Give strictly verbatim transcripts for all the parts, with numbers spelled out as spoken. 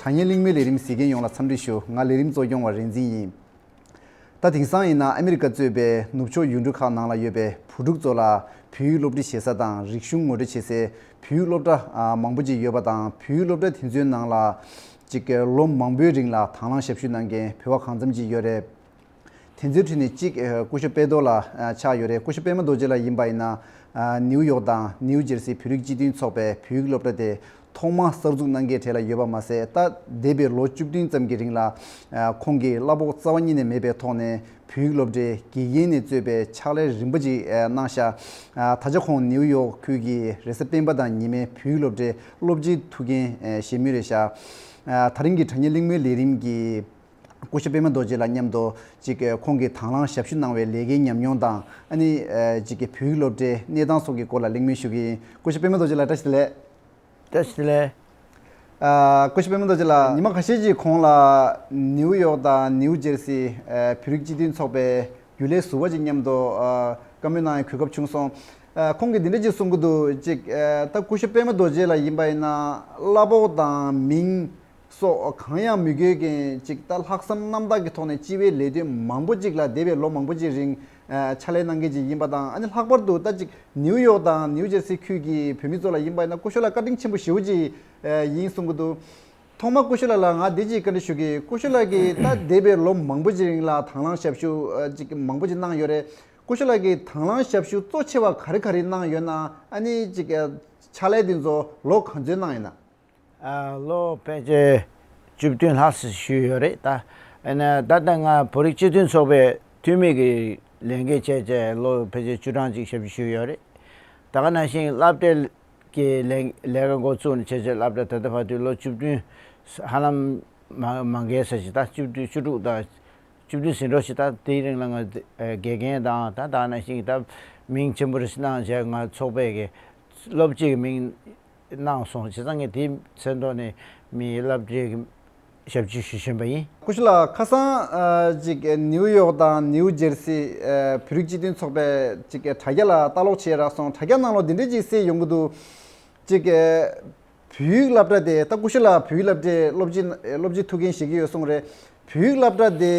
དྲ་བརྙན་གླེང་མོལ་ལས་རིམ་གཟིགས་མཁན་ཡོངས་ལ་འཚམས་འདྲི་ཞུ། ང་ལས་རིམ་གཙོ་སྐྱོང་བ་རིག་འཛིན་ཡིན། ད་དེང་སང་ཡིན་ན་ཨ་མི་རི་ཀ་གཙོས་པའི་ནུབ་ཕྱོགས་ཡུལ་གྲུ་ཁག་ནང་ལ་ཡོད་པའི་བུ་ཕྲུག་ཚོ་ལ་བོད་ཡིག་སློབ་ཁྲིད་བྱེད་ས་དང་རིག་གཞུང་ངོ་སྤྲོད་བྱེད་སའི་བོད་ཡིག་སློབ་གྲྭ་ཨ་མང་པོ་ཅིག་ཡོད་པ་དང་། བོད་ཡིག་སློབ་གྲྭ་དེ་ཚོའི་ནང་ལ་ཅིག་ལོ་མང་པོའི་རིང་ལ་དང་བླངས་ཞབས་ཞུ་གནང་མཁན་བོད་པ་གང་འཚམ་ཅིག་ཡོད་རེད། དེ་ཚོའི་ཁྲོད་ནས་གཅིག་ཨ་སྐུ་ཞབས་དཔལ་རྡོར་ལགས་ཨ་ཆགས་ཡོད་རེད། སྐུ་ཞབས་པད་མ་རྡོ་རྗེ་ལགས་ཡིན་པ་ཡིན་ན་ཨ་ནིའུ་ཡོག་དང་ནིའུ་ཇེར་སི་བོད་རིགས་སྤྱི་མཐུན་ཚོགས་པའི་བོད་ཡིག་སློབ་གྲྭ་དེ་ཐོག་མ་གསར་འཛུགས་གནང་མཁན་གྲས་ལ་ཡོད་པ་མ་ཟད། ད་འདས་པའི་ལོ་བཅུ་བདུན་ཙམ་གྱི་རིང་ལ་ཨ་ཁོང་གིས་གླ་ཕོགས་རྩ་བ་ཉིད་ནས་མེད་པའི་ཐོག་ནས་བོད་ཡིག་སློབ་གྲྭའི་དགེ་རྒན་ནས་གཙོས་པའི་ཕྱག་ལས་རིམ་པ་ཅིག་ཨ་གནང་ཤག་ཨ་ད་ཆ་ཁོང་ནིའུ་ཡོག་ཁུལ་གྱི་རེས་གཟའ་སྤེན་པ་དང་ཉི་མའི་བོད་ཡིག་སློབ་གྲྭའི་སློབ་སྤྱིའི་ཐུགས་འགན་ཨ་བཞེས་མུས་རེད་ཤག་ཨ་ད་རིང་གི་དྲ་བརྙན་གླེང་མོལ་ལས་རིམ་གྱི་སྐུ་ཞབས་པད་མ་རྡོ་རྗེ་ལགས་མཉམ་དུ་ཅིག་ཁོང་གིས་དང་བླངས་ཞབས་ཞུ་གནང་བའི་ལས་ཀའི་ཉམས་མྱོང་དང་། ཨ་ནི་ཨ་ཅིག་བོད་ཡིག་སློབ་གྲྭའི་གནས་སྟངས་སོགས་ཀྱི་སྐོར་ལ་གླེང་མོལ་ཞུ་གི་ཡིན། སྐུ་ཞབས་པད་མ་རྡོ་རྗེ་ལགས་བཀྲ་ཤིས་བདེ་ལེགས། བཀྲ་ཤིས་བདེ་ལེགས། ཨ་སྐུ་ཞབས་པད་མ་རྡོ་རྗེ་ལགས་ཉི་མ་ཁ་ཤས་ཀྱི་གོང་ལ་ནིའུ་ཡོག་དང་ནིའུ་ཇེར་སི་ཨ་བོད་རིགས་སྤྱི་མཐུན་ཚོགས་པའི་རྒྱུན་ལས་ཟུར་པ་ཅིག་མཉམ་དུ་ཨ་བཀའ་མོལ་གནང་ཡའི་གོ་སྐབས་བྱུང་སོང་། ཨ་ཁོང་གིས་འདི་འདྲ་ཅིག་གསུང་གི་འདུག་ཅིག་ཨ་ད་སྐུ་ཞབས་པད་མ་རྡོ་རྗེ་ལགས་ཡིན་པ་ཡིན་ན་གླ་ཕོགས་དང་མིང་སོགས་གང་ཡང་མི་དགོས་མཁན་ཅིག་ད་ལྷག་བསམ་རྣམ་དག་གི་ཐོག་ནས་སྤྱི་པའི་ལས་དོན་མང་པོ་ཅིག་ལ་འདས་པའི་ལོ་མང་པོ་ཅིག་རིང་ཨ་ཕྱག་ལས་གནང་མཁན་ཅིག་ཡིན་པ་དང་། ཨ་ནི་ལྷག་པར་དུ་ད་ཅིག་ནིའུ་ཡོག་དང་ནིའུ་ཇེར་སི་ཁུལ་གྱི་བོད་མི་ཚོ་ལ་ཡིན་པ་ཡིན་ན་སྐུ་ཞབས་ལགས་བཀའ་དྲིན་ཆེན་པོ་ཞེ་པོ་ཅིག་ཨ་ཡིན་གསུང་གི་འདུག་ཐོག་མར་སྐུ་ཞབས་ལགས་ལ་ང་འདི་ཅིག་བཀའ་འདྲི་ཞུ་གི། སྐུ་ཞབས་ལགས་ཀྱིས་ད་འདས་པའི་ལོ་མང་པོ་ཅིག་རིང་ལ་དང་བླངས་ཞབས་ཞུ་ཨ་ཅིག་མང་པོ་ཅིག་གནང་ཡོད་རེད། སྐུ་ཞབས་ལགས་ཀྱིས་དང་བླངས་ཞབས་ཞུ་གཙོ་ཆེ་བ་ག་རེ་ག་རེ་གནང་ཡོད་ན། ཨ་ནི་ཅིག་ཨ་ཕྱག་ལས་འདི་ཚོ་ལོ་ག་ཚོད་གནང་ཡོད་ན། ཨ་ལོ་ཕལ་ཆེར་བཅུ་བདུན་ལྷག་ཙམ་བཞུགས་ཡོད་རེད། ད་ཨ་ནི་ད་ལྟ་ང་བོད་རིགས་སྤྱི་མཐུན་ཚོགས་པའི་འཐུས་མི་གི་ལས་འགན་བྱས་བྱས་ལོ་ཕལ་ཆེར་བཅུ་གྲངས་ཅིག་ཞབས་ཞུ་ཞུས་ཡོད་རེད། ད་ག་ནང་བཞིན་སློབ་གྲྭའི་གི་ལས་ལས་ཀ་འགོ་བཙུགས་ནས་བྱས་བྱས་སློབ་གྲྭ་ད་ལྟ་བར་དུ་ལོ་བཅུ་བདུན་ཧ་ལམ་མ་མ་འགལ་ས་ཞིག་ད་བཅུ་བདུན་བཅུ་དྲུག་དང་བཅུ་བདུན་ཟིན་འགྲོ་ཞིག་ད་དེའི་རིང་ལ་ང་དགེ་རྒན་དང་ད་ད་ག་ནང་བཞིན་ད་མིང་ཆེན་པོ་རེ་ཞིག་གནང་བྱས་ང་ཚོགས་པའི་གི་སློབ་སྤྱི་གི་མིང་གནང་སོང་། བྱས་ཙང་ངས་དེའི་མཚན་ཐོག་ནས་མི་སློབ་གྲྭའི་ཞབས་ཕྱི་ཞུ་བཞིན་པ་ཡིན། སྐུ་ཞབས་ལགས་ཁ་སང་ཨ་ཅིག་ནིའུ་ཡོག་དང་ནིའུ་ཇེར་སི་ཨ་བོད་རིགས་སྤྱི་མཐུན་ཚོགས་པའི་ཅིག་དྲ་རྒྱ་ལ་ལྟ་ཀློག་བྱས་རག་སོང་། དྲ་རྒྱ་ནང་ལོགས་འདི་འདྲས་ཅིག་གསལ་ཡོང་གི་འདུག་ཅིག་བོད་ཡིག་སློབ་གྲྭ་དེ་ད་སྐུ་ཞབས་ལགས་བོད་ཡིག་སློབ་གྲྭའི་སློབ་སྤྱི་སློབ་སྤྱི་ཐུགས་འགན་བཞེས་ཀྱི་ཡོད་གསུངས་རེད། བོད་ཡིག་སློབ་གྲྭ་དེ་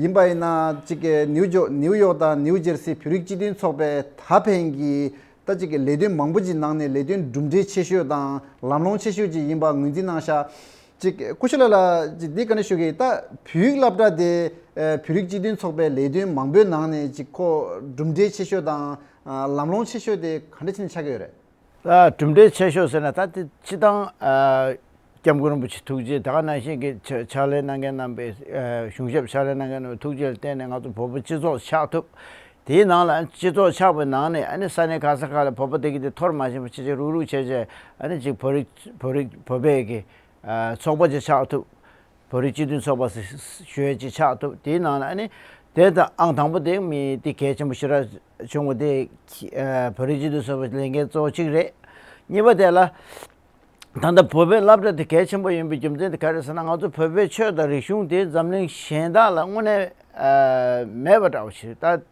ཡིན་པ་ཡིན་ན་ཅིག་ནིའུ་ཇོ་ནིའུ་ཡོག་དང་ནིའུ་ཇེར་སི་བོད་རིགས་སྤྱི་མཐུན་ཚོགས་པའི་ད་ཕན་གྱི་ད་ཅིག་གི་ལས་དོན་མང་པོ་ཅིག་ནང་ནས་ལས་དོན་གྲུབ་འབྲས་ཆེ་ཤོས་དང་ལམ་ལྷོང་ཆེ་ཤོས་ཅིག་ཡིན་པ་ངོས་འཛིན་གནང་ཤག་ཅིག་སྐུ་ཞབས་ལགས་ལ་ཅིག་འདི་བཀའ་འདྲི་ཞུ་གི། ད་བོད་ཡིག་སློབ་གྲྭ་དེ་ཨ་བོད་རིགས་སྤྱི་མཐུན་ཚོགས་པའི་ལས་དོན་མང་པོའི་ནང་ནས་ཅིག་ཁོ་གྲུབ་འབྲས་ཆེ་ཤོས་དང་ཨ་ལམ་ལྷོང་ཆེ་ཤོས་དེ་ག་འདྲ་བྱས་ནས་ཆགས་ཀྱི་ཡོད་རེད། ད་གྲུབ་འབྲས་ཆེ་ཤོས་ཟེར་ན་ད་དེ་སྤྱི་བཏང་ཨ་སྐྱབས་མགོན་རིན་པོ་ཆེ་ཐུགས་རྗེ། ད་ག་ནང་བཞིན་གྱི་ཕྱག་ཕྱག་ལས་གནང་མཁན་རྣམ་པའི་ཨ་གཞུང་ཞབས་ཕྱག་ལས་གནང་མཁན་རྣམ་པའི་ཐུགས་རྗེ་ལ་བརྟེན་ནས་ང་ཚོ་བོད་པ་སྤྱི་ཚོགས་ཆགས་ཐུབ། དེའི་ནང་ལ་སྤྱི་ཚོགས་ཆགས་པའི་ནང་ནས་ཨ་ནི་ས་གནས་ག་ས་ག་ལ་བོད་པ་དེ་གི་དེ་འཐོར་མ་ཕྱིན་པ་ཆེ་ཆེ་རུག་རུག་བྱས་བྱས་ཨ་ནི་ཅིག་བོད་རིགས་བོད་རིགས་བོད་པའི་གི་ཨ་ཚོགས་པ་ཅིག་ཆགས་ཐུབ། བོད་རིགས་སྤྱི་མཐུན་ཚོགས་པ་ཞུ་ཡས་ཅིག་ཆགས་ཐུབ། དེའི་ནང་ལ་ཨ་ནི་དེ་དང་ཨང་དང་པོ་དེ་མི་དེ་གལ་ཆེན་པོ་ཞེ་དྲག་བྱུང་བ་དེ་ཨ་བོད་རིགས་སྤྱི་མཐུན་ཚོགས་པའི་ལས་འགན་གཙོ་བོ་གཅིག་རེད། གཉིས་པ་དེ་ལ་ད་ལྟ་བོད་པའི་སློབ་གྲྭ་དེ་གལ་ཆེན་པོ་ཡིན་པའི་རྒྱུ་མཚན་དེ་ག་རེ་ཟེར་ན་ང་ཚོ་བོད་པའི་ཆོས་དང་རིག་གཞུང་དེ་འཛམ་གླིང་གཞན་དག་ལ་དངོས་གནས་ཨ་མེད་པ་འདྲ་བོ་ཞིག་ད།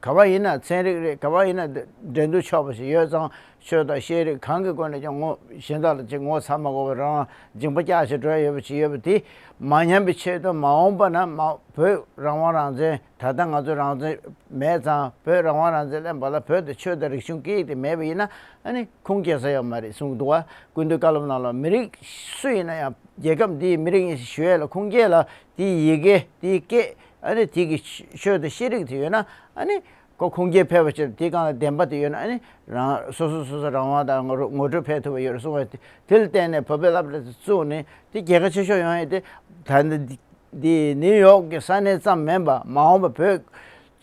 ག་བ་ཡིན་ན་ཚན་རིག་རེད། ག་བ་ཡིན་ན་འགྲན་བསྡུར་ཆོག་པ་ཞིག་ཡོད་ཙང་ཆོས་དང་ཤེས་རིག་གང་གི་སྒོ་ནས་ཀྱང་ངོ་གཞན་དག་ལ་ཅིག་ངོ་ཚ་མ་དགོས་པར་རང་འཇིགས་པ་རྒྱག་བྱེད་འགྲོ་ཡ་ཡོད་པ་ཅིག་ཡོད་པ་དེ་མ་ཉམས་པའི་ཆེད་དུ་མ་འོངས་པ་ན་མ་བོད་རང་དབང་རང་བཙན་ད་ལྟ་ང་ཚོ་རང་བཙན་མེད་ཙང་བོད་རང་དབང་རང་བཙན་ལེན་པ་ལ་བོད་དུ་ཆོས་དང་རིག་གཞུང་སྐད་ཡིག་དེ་མེད་པ་ཡིན་ན་ཨ་ནི་ཁུངས་སྐྱེལ་ས་ཡོད་མ་རེད་གསུངས་འདུག་བ། སྐུ་མདུན་བཀའ་སློབ་ནང་ལ་མི་རིགས་སུ་ཡིན་ན་ཡང་རྒྱལ་ཁབ་འདིའི་མི་རིགས་ཡིན་ཞེས་ཞུ་ཡས་ལ་ཁུངས་སྐྱེལ་ལ་དེའི་ཡི་གེ་དེའི་སྐད་ཨ་ནི་དེ་གི་ཆོས་དང་ཤེས་རིག་དེ་ཡོད་ན་ཨ་ནི་ཁོ་ཁུངས་སྐྱེལ་ཕེབས་པ་ཕྱིར་དེའི་སྒང་ལ་བདེན་པ་དེ་ཡོད་ན་ཨ་ནི་རང་སོ་སོ་སོ་སོ་རང་དབང་དང་ངོ་ངོ་སྤྲོད་ཕེབས་ཐུབ་པ་ཡོད་རེད་གསུངས་པ་དེ་དེ་ལ་བརྟེན་ནས་བོད་པའི་སློབ་གྲྭ་དེ་བཙུགས་ནས་དེ་རྒྱལ་ཁ་ཆེ་ཤོས་ཡོང་ཡས་དེ་ད་ནི་འདི་ནིའུ་ཡོག་གི་ས་གནས་ཙམ་མིན་པ་མ་འོངས་པ་བོད་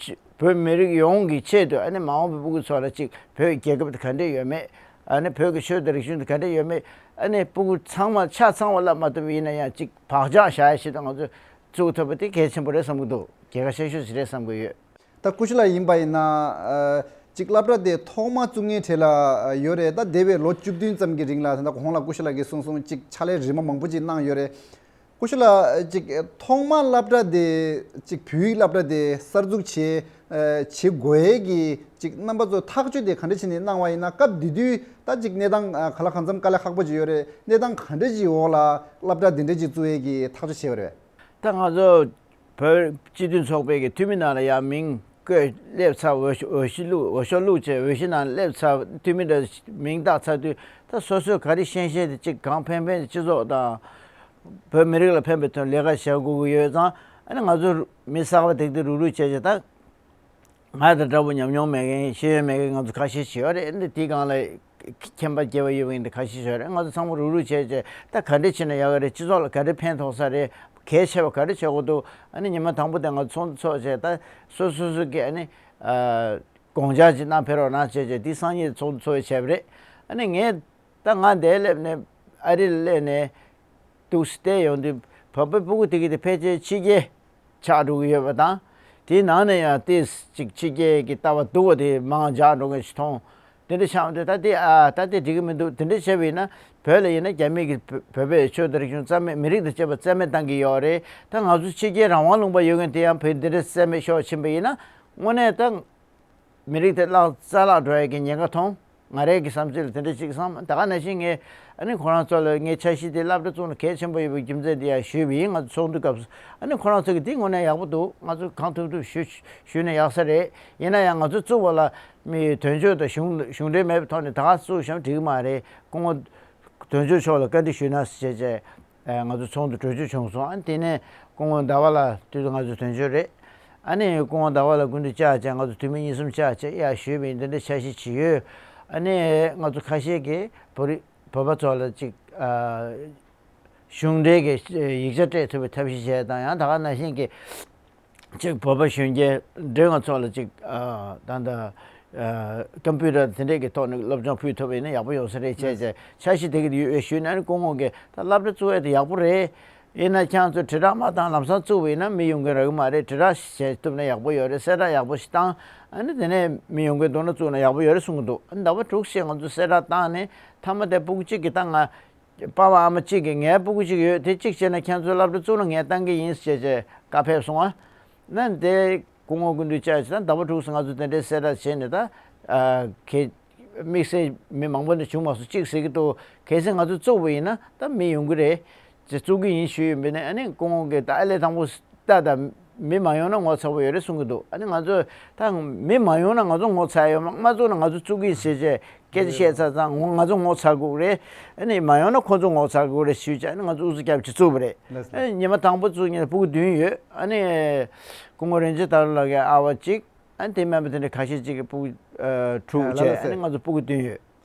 ཆ་བོད་མི་རིགས་ཡོངས་ཀྱི་ཆེད་དུ་ཨ་ནི་མ་འོངས་པའི་སྤུ་གུ་ཚོ་ལ་ཅིག་བོད་རྒྱལ་ཁབ་དེ་ག་འདྲས་ཡོད་མེད། ཨ་ནི་བོད་ཀྱི་ཆོས་དང་རིག་གཞུང་དེ་ག་འདྲས་ཡོད་མེད། ཨ་ནི་སྤུ་གུ་ཚང་མ་ཆ་ཚང་བ་བསླབ་མ་ཐུབ་པ་ཡིན་ན་ཡང་ཅིག་བག་ཆགས་བཞག་ཡ་ཞིག་དང་ང་ཚོས་བཙུགས་ཐུབ་པ་དེ་གལ་ཆེན་པོ་རེད་བསམ་གྱི་འདུག་རྒྱལ་ཁ་ཆེ་ཤོས་ཞིག་རེད་བསམ་གྱི་ཡོད། ད་སྐུ་ཞབས་ལགས་ཡིན་པ་ཡིན་ན་ཨ་ཅིག་སློབ་གྲྭ་དེ་ཐོག་མ་བཙུགས་མཁན་གྲས་ལ་ཨ་ཡོད་རེད། ད་འདས་པའི་ལོ་བཅུ་བདུན་ཙམ་གྱི་རིང་ལ་ད་ལྟ་གོང་ལ་སྐུ་ཞབས་ལགས་ཀྱིས་གསུངས་སོང་ཅིག་ཕྱག་ལས་རིམ་པ་མང་པོ་ཅིག་གནང་ཡོད་རེད། སྐུ་ཞབས་ལགས། ཅིག་ཐོག་མ་སློབ་གྲྭ་དེ་ཅིག་བོད་ཡིག་སློབ་གྲྭ་དེ་གསར་འཛུགས་བྱེད་བྱེད་དགོས་ཡས་ཀྱི་ཅིག་རྣམ་པ་ཚོ་ཐག་གཅོད་དེ་ག་འདྲ་བྱས་ནས་གནང་བ་ཡིན་ན། སྐབས་དེ་དུས་ད་ཅིག་གནས་སྟངས་ག་ལ་གང་འཚམ་དཀའ་ལས་ཁག་པོ་ཅིག་ཡོད་རེད། གནས་སྟངས་ག་འདྲ་ཅིག་འོག་ལ་སློབ་གྲྭ་དེ་འདྲ་ཅིག་བཙུགས་ཡས་ཀྱི་ཐག་གཅོད་བྱས་པ་རེད། ད་ང་ཚོ་བོད་སྤྱི་མཐུན་ཚོགས་པའི་གི་འཐུས་མི་ནང་ལ་ཡང་མིང་བཀོད་སླེབས་ཚར། འོས་འོས་གཞི་བླུགས། འོས་ཤོག་བླུགས་བྱས་འོས་གཞི་ནང་སླེབས་ཚར། འཐུས་མི་འདྲ་མིང་བཏགས་ཚར་དུས་ད་སོ་སོས་ག་རེ་ཤེས་ཤེས་དེ་ཅིག་གང་ཕན་ཕན་སྤྱི་ཚོགས་དང་བོད་མི་རིགས་ལ་ཕན་པའི་ཐོག་ལས་ཀ་བྱ་དགོས་ཀྱི་ཡོད་ཙང་། ཨ་ནི་ང་ཚོ་མི་གསར་པ་དེ་དེ་རུག་རུག་བྱས་བྱས་ད། ང་དང་འདྲ་པོ་ཉམས་མྱོང་མེད་མཁན་ཤེས་ཡོན་མེད་མཁན་ང་ཚོ་ཁ་ཤས་ཤིག་ཡོད་རེད། འདི་དེའི་སྒང་ལ་མཁྱེན་པ་རྒྱས་པ་ཡོད་པ་ཡིན་འདི་ཁ་ཤས་ཤིག་ཡོད་རེད། ང་ཚོ་ཚང་མ་རུག་རུག་བྱས་བྱས་ད་ག་འདྲས་བྱས་ན་ཡག་གི་རེད། སྤྱི་ཚོགས་ལ་ག་འདྲས་ཕན་ཐོགས་ས་རེད། གལ་ཆེ་བ་ག་འདྲས་བྱེད་དགོས་འདུག་ཨ་ནི་ཉི་མ་དང་པོ་དེ་ང་ཚོ་ཚོགས་འདུ་ཚོགས་བྱས་ད་སོ་སོ་སོ་གི་ཨ་ནི་ཨ་དགོངས་འཆར་ཅིག་གནང་ཕེབས་རོགས་གནང་བྱས་བྱས་འདི་སང་ཉིན་ཚོགས་འདུ་ཚོགས་བྱས་པ་རེད། ཨ་ནི་ངས་ད་ང་འདིར་སླེབས་ནས་ཨ་རིར་སླེབས་ནས་འདུག་སེ་བལྟས་ཡོང་དུས་བོད་པའི་སྤུ་གུ་དེ་གི་དེ་ཕལ་ཆེར་ཕྱི་རྒྱལ་ཆགས་འགྲོ་གི་ཡོད་པ་དང་། དེའི་ནང་ནས་ཡང་ཏོག་ཙམ་ཕྱི་རྒྱལ་གྱི་ལྟ་བ་སྡུག་པ་དེ་མང་ཇག་འགྲོ་མཁན་ཞིག་མཐོང་། དེ་འདྲ་ཆགས་འདུག་ད་དེ་ཨ་ད་དེ་འགྲིག་གི་མི་འདུག་དེ་འདྲ་བྱས་པ་ཡིན་ན་བོད་ལ་ཡིན་ན་རྒྱ་མི་གིས་བོད་བོད་པའི་ཆོས་དང་རིག་གཞུང་རྩ་མེད། མི་རིགས་དང་བཅས་པ་རྩ་མེད་བཏང་གི་ཡོད་རེད། ད་ང་ཚོ་ཕྱི་རྒྱལ་རང་དབང་ལུང་པ་ཡོད་མཁན་དེ་ཡང་བོད་འདི་འདྲ་རྩ་མེད་ཤོར་ཕྱིན་པ་ཡིན་ན་དངོས་གནས་ད། མི་རིགས་དེ་བརླག་རྩ་བརླག་འགྲོ་ཡ་གི་ཉེན་ཁ་མཐོང་། ང་རའི་གི་བསམ་ཚུལ་ལ་དེ་འདྲ་ཅིག་བསམ། ད་ག་ནང་བཞིན་ངས་ཨ་ནི་ཁོ་རང་ཚོ་ལ་ངའི་འཆར་གཞི་དེ་སློབ་གྲྭ་བཙུགས་ན་གལ་ཆེན་པོ་ཡོད་པའི་རྒྱུ་མཚན་དེ་ཡང་ཞུས་པ་ཡིན། ང་ཚོ་ཚོགས་འདུ་སྐབས་སུ་ཨ་ནི་ཁོ་རང་ཚོ་གི་འདི་དངོས་གནས་ཡག་པོ་འདུག་ང་ཚོ་གང་ཐུབ་ཐུབ་ཞུ་ཞུས་ན་ཡག་ས་རེད། ཡིན་ན་ཡང་ང་ཚོ་བཙུགས་པ་ལ་མི་དོན་གཅོད་དང་གཞུང་གཞུང་འབྲེལ་མེད་པའི་ཐོག་ནས་ད་ག་བཙུགས་བཞག་འགྲིག་གི་མ་རེད། སྐུ་ངོ་དོན་གཅོད་མཆོག་ལ་བཀའ་འདྲི་ཞུས་ན་ཟེར་བྱས། ཨ་ང་ཚོ་ཚོགས་འདུ་གྲོལ་རྒྱུ་བྱུང་སོང་། ཨ་ནི་དེ་ནས་སྐུ་ངོ་ཟླ་བ་ལགས་དུས་ཚོད་ང་ཚོ་དོན་གཅོད་རེད། ཨ་ནི་སྐུ་ངོ་ཟླ་བ་ལགས་སྐུ་མདུན་བཅར་བྱས། ང་ཚོ་འཐུས་མི་གཉིས་གསུམ་བཅར་བྱས་ཡར་ཞུས་པ་ཡིན། འདི་འདྲའི་འཆར་གཞི་ཅིག་ཡོད། ཨ་ནི་ང་ཚོ་ཁ་ཤས་ཀྱིས་བོད་རིགས་བོད་པ་ཚོ་ལ་ཅིག་ཨ་གཞུང་འབྲེལ་གྱི་ཡིག་ཆ་སྤྲད་ཐུབ་པའི་ཐབས་ཤེས་བྱས་དང་། ཡང་ད་ག་ནང་བཞིན་གྱི་ཅིག་བོད་པ་གཞོན་སྐྱེས་འདྲེ་ང་ཚོ་ལ་ཅིག་ཨ་ད་ལྟ་ཨ་ཀམ་པུ་ཊར་དེ་འདྲས་ཀྱི་ཐོག་ནས་སློབ་སྦྱོང་ཕུལ་ཐུབ་པ་ཡིན་ན་ཡག་པོ་ཡོང་ས་རེད་བྱས་བྱས། འཆར་གཞི་དེ་གི་ཡོད་ཞུས་ན་ནི་སྐུ་ངོ་གིས་ད་སློབ་གྲྭ་བཙུགས་ཡས་དེ་ཡག་པོ་རེད། ཡིན་ན་ཁྱེད་ཚོ་དྲིལ་བསྒྲགས་མ་བཏང་ལམ་སང་བཙུགས་པ་ཡིན་ན་མི་ཡོང་གི་རག་གི་མ་རེད། དྲིལ་བསྒྲགས་བྱེད་ཐུབ་ན་ཡག་པོ་ཡོད་རེད། གསལ་བསྒྲགས་ཡག་པོ་ཞིག་བཏང་། ཨ་ནི་དེ་ནས་མི་ཡོང་གི་འདུག་ན་བཙུགས་ན་ཡག་པོ་ཡོད་རེད་གསུང་གི་འདུག་ཨ་ནི་ཟླ་བ་དྲུག་ཞིག་ང་ཚོ་གསལ་བསྒྲགས་བཏང་ནས་མཐའ་མ་དེ་སྤུ་གུ་གཅིག་གིས་ད་ང་པ་ཕ་ཨ་མ་གཅིག་གིས་ངའི་སྤུ་གུ་གཅིག་ཡོད། དེ་གཅིག་བྱས་ན་ཁྱེད་ཚོའི་སློབ་གྲྭ་བཙུགས་ན་ངས་བཏང་གི་ཡིན་ཞེས་བྱས་བཀའ་ཕེབས་སོང་ཨ། ན་དེ་སྐུ་ངོ་སྐུ་མདུན་བཅར་བྱས་ད་ཟླ་བ་དྲུག་ཙམ་ང་ཚོ་དེ་འདྲའི་གསལ་བསྒྲགས་བྱས་ནས་ད་ཨ་གལ་དམིགས་བསལ་མི་མང་པོ་འདི་བྱུང་མ་སོང་གཅིག་ཟེར་གྱི་འདུག་གལ་སྲིད་ང་ཚོ་བཙུགས་པ་ཡིན་ན་ད་མི་ཡོང་གི་རེད། ཅེས་བཙུགས་ཀྱི་ཡིན་ཞུས་ཡོད་པས་ནས། ཨ་ནི་སྐུ་ངོ་གིས་ད་ཨ་ལས་དང་པོ་ལྟ་ད་མི་མ་ཡོང་ན་ངོ་ཚ་པོ་ཡོད་རེད་གསུང་གི་འདུག་ཨ་ནི་ང་ཚོས་ད་མི་མ་ཡོང་ན་ང་ཚོ་ངོ་ཚ་ཡོད་མ་མ་བཙུགས་ན་ང་ཚོ་བཙུགས་ཀྱི་ཡིན་ཟེར་བྱས་སྐད་ཆ་བཤད་ཚར་ཙང་ངོ་ང་ཚོ་ངོ་ཚ་དགོས་རེད། ཨ་ནི་མ་ཡོང་ན་ཁོ་ཚོ་ངོ་ཚ་དགོས་རེད་ཞུས་བྱས། ཨ་ནི་ང་ཚོ་ཨུ་ཚུགས་རྒྱབ་ཅིག་བཙུགས་པ་རེད། ལགས་སོ། ཨ་ནི་ཉི་མ་དང་པོ་བཙུགས་ཉིན་ལ་སྤུ་གུ་བདུན་ཡོད། ཨ་ནི་སྐུ་ངོ་རིན་ཆེན་དར་ལགས་ཀྱི་ཨ་བ་གཅིག་ཨ་ནི་དེ་མིན་པ་དེ་འདྲའི་ཁ་ཤས་གཅིག་གི་སྤུ་གུ་ཨ་དྲུག་ཨ་བྱས། ལགས་ལགས་ཨ་ནི་སེ། ང་ཚོ་སྤུ་གུ་བདུན་ཡོད།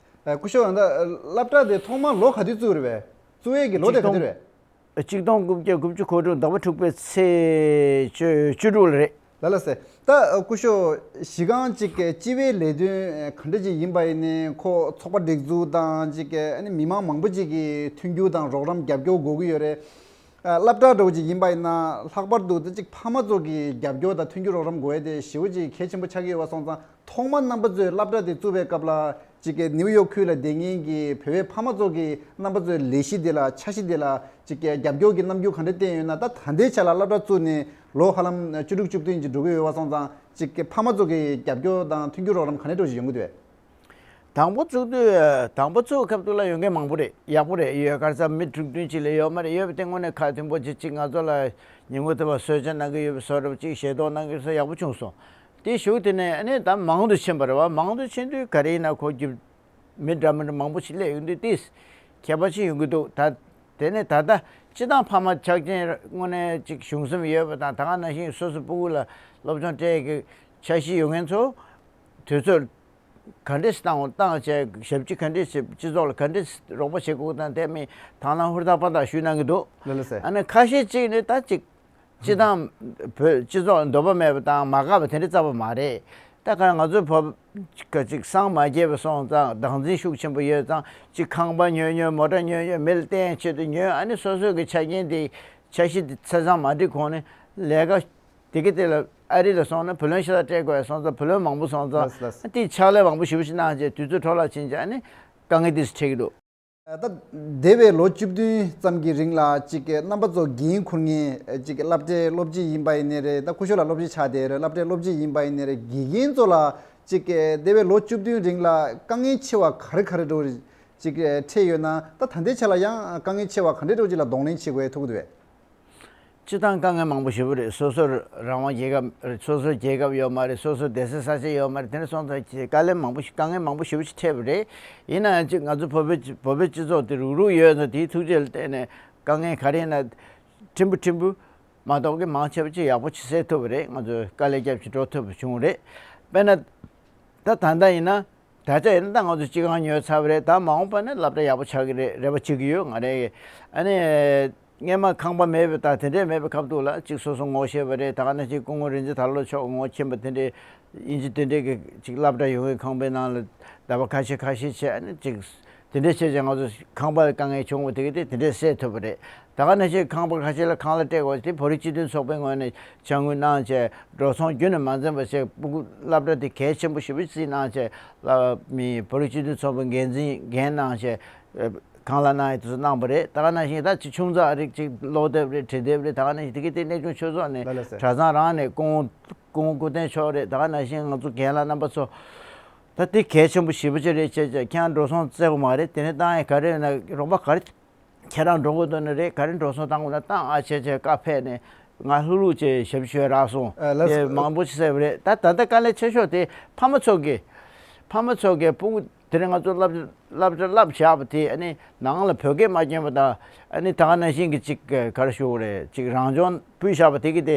ཨ་སྐུ་ཞབས། ཨ་ད་སློབ་གྲྭ་དེ་ཐོག་མར་ལོ་ག་དུས་བཙུགས་རེད་པས། བཙུགས་ཡས་ཀྱི་ལོ་དེ་ག་དུས་རེད། ཆིག་སྟོང་དགུ་བརྒྱ་དགུ་བཅུ་གོ་དྲུག་ཟླ་བ་དྲུག་པའི་ཚེས་བཅུ་བཅུ་དྲུག་ལ་རེད། ལགས་ལགས་སེ། ད་སྐུ་ཞབས་གཞི་རྐང་གཅིག་གི་སྤྱི་པའི་ལས་དོན་ག་འདྲ་ཅིག་ཡིན་པ་ཡིན་ནའི་ཁོ་ཚོགས་པ་སྒྲིག་འཛུགས་དང་གཅིག་གི་ཨ་ནི་མི་མང་མང་པོ་ཅིག་གི་མཐུན་འགྱུར་དང་རོགས་རམ་རྒྱབ་སྐྱོར་དགོས་ཀྱི་ཡོད་རེད། ཨ་སློབ་གྲྭ་འདྲ་བོ་ཅིག་ཡིན་པ་ཡིན་ན་ལྷག་པར་དུ་ད་ཅིག་ཕ་མ་ཚོ་གི་རྒྱབ་སྐྱོར་དང་མཐུན་འགྱུར་རོགས་རམ་དགོས་ཡས་དེ་ཞེ་པོ་ཅིག་གལ་ཆེན་པོ་ཆགས་ཀྱི་ཡོད་པ་སོང་ཙང་། ཐོག་མར་རྣམ་པ་ཚོས་སློབ་གྲྭ་དེ་བཙུགས་པའི་སྐབས་ལ་གཅིག་གི་ནིའུ་ཡོག་ཁུལ་ལ་བསྡད་མཁན་གྱི་བོད་པའི་ཕ་མ་ཚོ་གིས་རྣམ་པ་ཚོའི་ལས་གཞི་དེ་ལ་འཆར་གཞི་དེ་ལ་གཅིག་གི་རྒྱབ་སྐྱོར་གྱི་རྣམ་འགྱུར་ག་འདྲ་བསྟན་ཡོད་ན། ད་ད་ལྟའི་ཆ་ལ་སློབ་གྲྭ་བཙུགས་ནས་ལོ་ཧ་ལམ་བཅུ་དྲུག་བཅུ་བདུན་ཅིག་འགྲོ་གི་ཡོད་པ་སོང་ཙང་གཅིག་གི་ཕ་མ་ཚོ་གི་རྒྱབ་སྐྱོར་དང་མཐུན་འགྱུར་རོགས་རམ་ག་འདྲ་འདྲ་ཞིག་ཡོང་གི་འདུག་གས། དང་པོ་བཙུགས་དུས་དང་པོ་བཙུགས་སྐབས་དུས་ལ་ཡོང་མཁན་མང་པོ་རེད། ཡག་པོ་རེད། ཡོད་ག་རེ་ཟེར་མི་དྲུག་བདུན་ཅིག་ལས་ཡོད་མ་རེད། ཡོད་པ་དེ་དངོས་གནས་ཁ་མཐུན་པོ་ཅིག་ཅིག་ང་ཚོ་ལ་ཉིན་གུང་དེ་བ་གསོལ་ཇ་གནང་གི་ཡོད་པའི་བཟོ་འདྲ་ཅིག་ཞལ་ཏོག་གནང་གི་ཡོད་པའི་བཟོ་ཡག་པོ་བྱུང་སོང་། དེའི་གཞུག་དེ་ནས་ཨ་ནི་ད་མང་དུ་ཕྱིན་པ་རེད་བ། མང་དུ་ཕྱིན་དུས་ག་རེ་ཡིན་ན་ཁོ་རྒྱུ་མི་འདྲ་མི་འདྲ་མང་པོ་ཞིག་སླེབས་ཡོང་དུས་ཏིས་ཁྱད་པར་ཅིག་ཡོང་གི་འདུག་ད་དེ་ནས་ད་ལྟ་སྤྱི་བཏང་ཕ་མ་ཆ་རྐྱེན་དངོས་གནས་ཅིག་གཞུང་སེམས་ཡོད་པ་དང་། ད་ག་ནང་བཞིན་སོ་སོ་སྤུ་གུ་ལ་སློབ་སྦྱོང་སྤྲད་ཀྱི་འཆར་གཞི་ཡོད་མཁན་ཚོ་དུས་ཚོད་ག་འདྲས་བཏང་བཏང་བྱས་ཞབས་ཕྱི་ག་འདྲས་བྱེད། སྤྱི་ཚོགས་ལ་ག་འདྲས་རོགས་པ་བྱེད་དགོས་དང་དེ་མིན་དང་བླངས་ཧུར་ཐག་པ་ཐག་ཞུས་གནང་གི་འདུག་ལགས་ལགས་སེ། ཨ་ནི་ཁ་ཤས་ཅིག་ནི་ད་ཅིག་སྤྱི་བཏང་བོད་སྤྱི་ཚོགས་འདོད་པ་མེད་པ་དང་མ་དགའ་བ་དེ་འདྲ་རྩ་བ་མ་རེད། ད་ག་ང་ཚོ་བོད་ཀ་ཅིག་སངས་མ་རྒྱས་པ་སོང་ཙང་། བདག་འཛིན་ཤུགས་ཆེན་པོ་ཡོད་ཙང་ཅིག་ཁང་པ་ཉོས་ཉོས། མོ་ཊ་ཉོས་ཉོས། མི་ལ་བརྟེན་ཆེད་དུ་ཉོས། ཨ་ནི་སོ་སོ་གི་ཆ་རྐྱེན་དེ་འཆར་གཞི་དེ་ཆ་ཚང་མ་འགྲིག་གོང་ནས་ལས་ཀ་དེ་གི་དེ་ལ་ཨ་རི་ལ་སོང་ན་བུ་ལོན་ཤ་སྟག་སྤྲད་དགོས་སོང་ཙང་། བུ་ལོན་མང་པོ་སོང་ཙང་། ལགས་ལགས། དེ་ཕྱག་ལས་མང་པོ་ཞེ་པོ་ཞིག་གནང་བྱས་དུས་ཚོད་འཕྲོ་བརླག་ཕྱིན་བྱས་ཨ་ནི་དཀའ་ངལ་དེ་འཕྲད་ཀྱི་འདུག་ད་འདས་པའི་ལོ་བཅུ་བདུན་ཙམ་གྱི་རིང་ལ་ཅིག་རྣམ་པ་ཚོ་འགན་འཁུར་མཁན་ཅིག་སློབ་གྲྭའི་སློབ་སྤྱི་ཡིན་པ་ཡིན་ནའི་རེད། ད་སྐུ་ཞབས་ལགས་སློབ་སྤྱི་ཆགས་བསྡད་རེད། སློབ་གྲྭའི་སློབ་སྤྱི་ཡིན་པ་ཡིན་ནའི་རེད། དགེ་རྒན་ཚོ་ལ་ཅིག་འདས་པའི་ལོ་བཅུ་བདུན་རིང་ལ་དཀའ་ངལ་ཆེ་བ་ག་རེ་ག་རེ་འགྲོ་ཅིག་འཕྲད་ཡོད་ན། ད་ད་ལྟའི་ཆ་ལ་ཡང་དཀའ་ངལ་ཆེ་བ་ག་འདྲས་འགྲོ་ཅིག་ལ་གདོང་ལེན་བྱེད་དགོས་ཐུག་འདུག་བས། སྤྱི་བཏང་དཀའ་ངལ་མང་པོ་ཞེ་པོ་རེད། སོ་སོར་རང་དབང་རྒྱལ་ཁབ་རེད། སོ་སོར་རྒྱལ་ཁབ་ཡོད་མ་རེད། སོ་སོར་སྡོད་སའི་ས་ཆ་ཡོད་མ་རེད། དེ་འདྲ་སོང་ཙང་དཀའ་ལས་མང་པོ་ཞིག་དཀའ་ངལ་མང་པོ་ཞེ་པོ་ཞིག་འཕྲད་པ་རེད། ཡིན་ན་ཡང་ཅིག་ང་ཚོ་བོད་པའི་བོད་པའི་སྤྱི་ཚོགས་དེ་རུག་རུག་ཡོད་ཙང་དེའི་ཐུགས་རྗེ་ལ་བརྟེན་ནས་དཀའ་ངལ་ག་རེ་ཡིན་ན་ཕྲན་བུ་ཕྲན་བུ་མ་གཏོགས་ཀྱི་མང་ཆེ་བ་ཅིག་ཡག་པོ་ཅིག་སེལ་ཐུབ་པ་རེད། ང་ཚོས་དཀའ་ལས་རྒྱབ་ཅིག་འགྲོ་ཐུབ་པ་བྱུང་རེད། དཔེར་ན་ད་ད་ལྟ་ཡིན་ན། ད་ཆ་ཡིན་ན་ད་ང་ཚོ་སྤྱི་ཁང་ཉོས་ཚར་བ་རེད། ད་མ་འོངས་པ་ནས་སློབ་གྲྭ་ཡག་པོ་ཆགས་ཀྱི་རེད། རེ་བ་བྱེད་ཀྱི་ཡོད། ང་རེ་ཨ་ནི་སྔས་མ་ཁང་པ་མེད་པའི་ད་དེ་འདྲས་མེད་པའི་སྐབས་དུས་ལ་ཅིག་སོ་སོ་ངོ་ཤེས་པ་རེད། ད་ག་ནང་བཞིན་སྐུ་ངོ་རིན་ཆེན་དར་ལོ་མཆོག་ངོ་མཁྱེན་པ་དེ་འདྲས་ཡིན་གཅིག་དེ་འདྲས་ཀྱི་ཅིག་སློབ་གྲྭ་ཡོང་གི་ཁང་པའི་ནང་ལ་ཟླ་བ་ཁ་ཤས་ཁ་ཤས་བྱས། ཨ་ནི་ཅིག་དེ་འདྲས་བྱས་བྱས་ང་ཚོ་ཁང་པ་ལ་དཀའ་ངལ་བྱུང་བ་དེ་ག་དེ་དེ་འདྲས་སེལ་ཐུབ་པ་རེད། ད་ག་ནང་བཞིན་ཁང་པ་ཁ་ཤས་ལ་ཁང་གླ་སྤྲད་དགོས་དེ་བོད་རིགས་སྤྱི་མཐུན་ཚོགས་པའི་ངོས་ནས་དཔྱ་དངུལ་གནང་བྱས། འགྲོ་སོང་རྒྱུན་ནས་མ་འཛེམས་པ་བྱས། སྤུ་གུ་སློབ་གྲྭ་དེ་གལ་ཆེན་པོ་ཞེ་པོ་བརྩིས་གནང་བྱས། ལ་མི་བོད་རིགས་སྤྱི་མཐུན་ཚོགས་པའི་འགན་འཛིན་འགན་གནང་བྱས། ཨ་ཁང་གླ་གནང་ཡས་དེ་ཚོ་གནང་བ་རེད། ད་ག་ནང་བཞིན་ད་ཅིག་ཆུང་ཙག་རིགས་ཅིག་ཀློག་དེབ་རེད། བྲིས་དེབ་རེད། ད་ག་ནང་བཞིན་དེ་གི་དེ་གནས་ཆུང་ཆོས་ཚོགས་ནས་ལ་ལ་ཟེར། གྲྭ་ཚང་རང་ནས་སྐུ་ངོ་སྐུ་ངོ་སྐུ་བསྟན་མཆོག་རེད། ད་ག་ནང་བཞིན་ང་ཚོ་རྒན་ལགས་རྣམ་པ་ཚོ་ད་དེ་གལ་ཆེན་པོ་ཞེ་པོ་ཅིག་རེད་བྱས་བྱས། ཁྱེད་རང་འགྲོ་སོང་བཙལ་དགོས་མ་རེད། དེ་ནས་བཏང་ཡས་ག་རེ་ཡོད་ན་རོགས་པ་ག་རེ། ཁྱེད་རང་འགྲོ་དགོས་འདུག་ན་རེད། ག་རེ་འགྲོ་སོང་བཏང་དགོས་ན་བཏང་ཨ་བྱས་བྱས་བཀའ་ཕེབས་ནས་ང་ལྷུག་ལྷུག་བྱས་ཞབས་ཞུ་རག་སོང་། ཨ་ལགས་དེ་སོ། མང་པོ་ཞིག་བསད་པ་རེད། ད་ད་ལྟ་དཀའ་ལས་ཆེ་ཤོས་དེ་ཕ་མ་ཚོ་གིས་ཕ་མ་ཚོ་གིས་སྤུ་གུ་དེ་རིང་ང་ཚོ་སློབ་སློབ་གྲྭ་བསླབ་བཞག་པ་དེ་ཨ་ནི་ནང་ལ་བོད་སྐད་མ་སྐྱོན་པ་དང་། ཨ་ནི་ད་ག་ནང་བཞིན་གྱི་ཅིག་ག་རེ་ཞུ་དགོས་རེད། ཅིག་རང་སྦྱོང་ཕུལ་བཞག་པ་དེ་གི་དེ་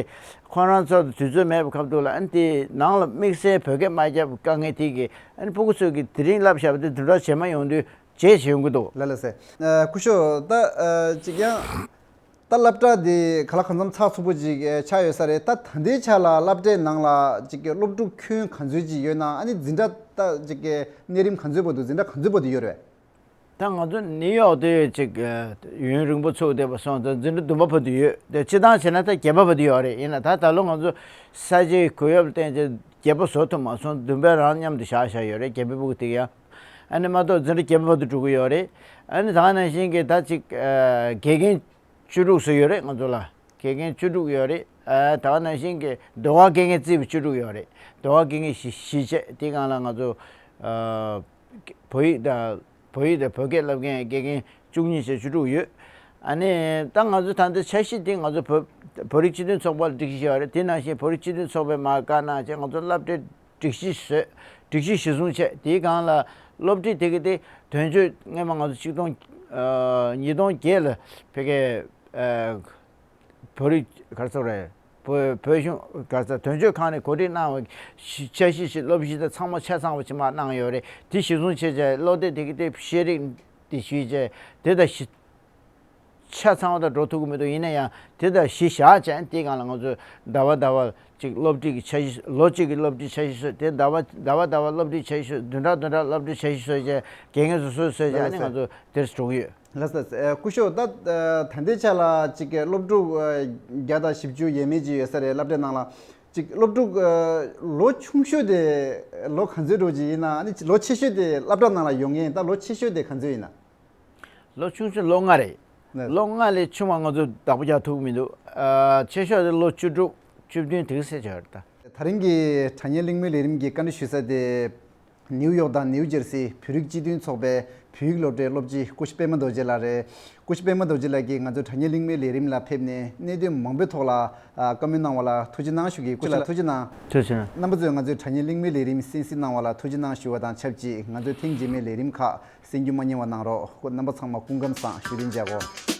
ཁོ་རང་ཚོ་དུས་ཚོད་མེད་པའི་སྐབས་དུས་ལ། ཨ་ནི་དེ་ནང་ལ་དམིགས་བསལ་བོད་སྐད་མ་བརྒྱབ་པའི་དཀའ་ངལ་དེ་གི་ཨ་ནི་སྤུ་གུ་ཚོ་གིས་དེ་རིང་བསླབ་བཞག་པ་དེ་དུམ་གྲ་བྱེད་མ་ཡོང་དུས། བྱས་བྱེད་ཡོང་གི་འདུག་ལ་ལ་སེ། ཨ་སྐུ་ཞབས་ད་ཨ་ཅིག་ཡང་ད་སློབ་གྲྭ་འདི་ག་ལ་གང་འཚམ་ཚགས་ཚུད་པོ་ཅིག་ཨ་ཆགས་ཡོད་ས་རེད། ད་ད་ལྟའི་ཆ་ལ་སློབ་གྲྭའི་ནང་ལ་ཅིག་སློབ་ཕྲུག་ཁྱོན་ག་ཚོད་ཅིག་ཡོད་ན། ཨ་ནི་འཛིན་གྲྭ་ད་ཅིག་གནས་རིམ་ག་ཚོད་བར་དུ་འཛིན་གྲྭ་ག་ཚོད་བར་དུ་ཡོད་རེད། ད་ང་ཚོ་ནིའུ་ཡོག་དེ་ཅིག་ཨ་ཡུན་རིང་པོ་ཚུགས་བསྡད་པ་སོང་ཙང་འཛིན་གྲྭ་བདུན་པ་བར་དུ་ཡོད། དེ་སྤྱིར་བཏང་བྱས་ན་ད་བརྒྱད་པ་བར་དུ་ཡོད་རེད། ཡིན་ན་ད་ད་ལོ་ང་ཚོ་ས་ཆའི་གོ་སྐབས་བརྟེན་བྱས་བརྒྱད་པ་བཟོ་ཐུབ་མ་སོང་། བདུན་པའི་རང་མཉམ་དུ་བཞག་བཞག་ཡོད་རེད། བརྒྱད་པའི་སྤུ་གུ་དེ་ག་ཡང་། ཨ་ནི་མ་གཏོགས་འཛིན་གྲྭ་བརྒྱད་པ་བར་དུ་འགྲོ་གི་ཡོད་རེད། ཨ་ནི་ད་ག་ནང་བཞིན་གྱི་ད་ཅིག་ཨ་དགེ་རྒན་བཅུ་དྲུག་ཙམ་ཡོད་རེད་ང་ཚོ་ལ། དགེ་རྒན་བཅུ་དྲུག་ཡོད་རེད། ཨ་ད་ག་ནང་བཞིན་གྱི་ཟློས་གར་དགེ་རྒན་རྩིས་པ་བཅུ་དྲུག་ཡོད་རེད། ཟློས་གར་དགེ་རྒན་བཞི་བཞི་བྱས། དེའི་སྒང་ལ་ང་ཚོ་ཨ་བོད་ཡིག་དང་བོད་ཡིག་དང་བོད་སྐད་བསླབ་མཁན་དགེ་རྒན་བཅུ་གཉིས་བྱས་བཅུ་དྲུག་ཡོད། ཨ་ནི་ད་ང་ཚོ་ད་ལྟ་འཆར་གཞི་འདི་ང་ཚོ་བོད་བོད་རིགས་སྤྱི་མཐུན་ཚོགས་པ་ལ་སྒྲིག་གཞི་བཞག་ཡོད་རེད། དེ་ནང་བཞིན་བོད་རིགས་སྤྱི་མཐུན་ཚོགས་པས་མར་བཀའ་གནང་བྱས་ང་ཚོ་སློབ་གྲྭའི་སྒྲིག་གཞི་བཟོས། སྒྲིག་གཞི་གཞི་བཟུང་བྱས། དེའི་སྒང་ལ་སློབ་ཁྲིད་དེ་གི་དེ་དོན་གཅོད་སྔས་མ་ང་ཚོ་ཆིག་སྟོང་ཨ་ཉིས་སྟོང་བརྒྱད་ལ་ཕ་གི་ཨ་བོད་རིགས་ག་རེ་ཟེར་རེད། བོད་བོད་གཞུང་ག་རེ་ཟེར་དོན་གཅོད་ཁང་ནས་གོ་སྒྲིག་གནང་བའི་འཆར་གཞི་ཞིག་སློབ་གཞི་དེ་ཚང་མ་ཆ་ཚང་བ་ཅིག་མར་གནང་ཡོད་རེད། དེ་གཞི་བཟུང་བྱས་བྱས་སློབ་དེབ་དེ་གི་དེ་ཤེས་རིག་དེ་ཞུས་བྱས་དེ་དང་གཞི་ཆ་ཚང་བ་དང་འགྲོ་ཐུབ་ཀྱི་མི་འདུག་ཡིན་ན་ཡང་དེ་དང་གཞི་བཞག་བྱས། དེའི་སྒང་ལ་ང་ཚོས་ཟླ་བ་ཟླ་བར་ཅིག་སློབ་ཁྲིད་ཀྱི་འཆར་གཞི། ལོ་གཅིག་གི་སློབ་ཁྲིད་འཆར་གཞི་བཟོས། དེ་ཟླ་བ་ཟླ་བ་ཟླ་བར་སློབ་ཁྲིད་འཆར་གཞི་བཟོས། བདུན་ཕྲག་བདུན་ཕྲག་སློབ་ཁྲིད་འཆར་གཞི་བཟོས། བཟོས་བྱས་དགེ་རྒན་ཚོ་སོ་སོས་བཟོས་བྱས། ཨ་ནི་ང་ཚོ་དེར་འགྲོ་གི་ཡོད། ལགས་སོ། ཨ་སྐུ་ཞབས་ད་ཨ་ད་ལྟའི་ཆ་ལ་ཅིག་སློབ་ཕྲུག་ཨ་བརྒྱ་དང་བཞི་བཅུ་ཡས་མས་ཅིག་ཡོད་ས་རེད་སློབ་གྲྭའི་ནང་ལ། ཅིག་སློབ་ཕྲུག་ཨ་ལོ་ཆུང་ཤོས་དེ་ལོ་ག་ཚོད་འགྲོ་གི་ཡིན་ན། ཨ་ནི་ལོ་ཆེ་ཤོས་དེ་སློབ་གྲྭ་ནང་ལ་ཡོང་མཁན་ད་ལོ་ཆེ་ཤོས་དེ་ག་ཚོད་ཡིན་ན། ལོ་ཆུང་ཤོས་ལོ་ལྔ་རེད། ལོ་ལྔ་ལས་ཆུང་བ་ང་ཚོ་བདག་པོ་རྒྱག་ཐུབ་ཀྱི་མི་འདུག་ཨ་ཆེ་ཤོས་དེ་ལོ་བཅུ་དྲུག་བཅུ་བདུན་དེ་ག་ཚོད་ཆགས་ཡོད་རེད་ད། ད་རིང་གི་དྲ་བརྙན་གླེང་མོལ་ལས་རིམ་གྱི་བཀའ་འདྲི་ཞུ་ས་དེ། ནིའུ་ཡོག་དང་ནིའུ་ཇར་སི་བོད་རིགས་སྤྱི་མཐུན་ཚོགས་པའི་བོད་ཡིག་སློབ་གྲྭའི་སློབ་སྤྱི་སྐུ་ཞབས་པད་མ་རྡོ་རྗེ་ལགས་རེད། སྐུ་ཞབས་པད་མ་རྡོ་རྗེ་ལགས་ཀྱིས་ང་ཚོའི་དྲ་བརྙན་གླེང་མོལ་ལས་རིམ་ལ་ཕེབས་ནས་གནད་དོན་མང་པོའི་ཐོག་ལ་ཨ་བཀའ་མོལ་གནང་བ་ལ་ཐུགས་རྗེ་གནང་ཞུ་གི། སྐུ་ཞབས་ལགས་ཐུགས་རྗེ་གནང་། ཐུགས་རྗེ་གནང་། རྣམ་པ་ཚོས་ང་ཚོའི་དྲ་བརྙན་གླེང་མོལ་ལས་རིམ་གསན་གཟིགས་གནང་བ་ལ་ཐུགས་རྗེ་གནང་ཞུ་བ་དང་ཆབས་ཅིག་ང་ཚོའི་ཐེངས་རྗེས་མའི་ལས་རིམ་ཁག་གསན་རྒྱུ་མ་བསྙེལ་བ་གནང་རོགས། རྣམ་པ་ཚང་མ་སྐུ་ཁམས་བཟང་། བཞུགས་རིན་ཆེ་གོ།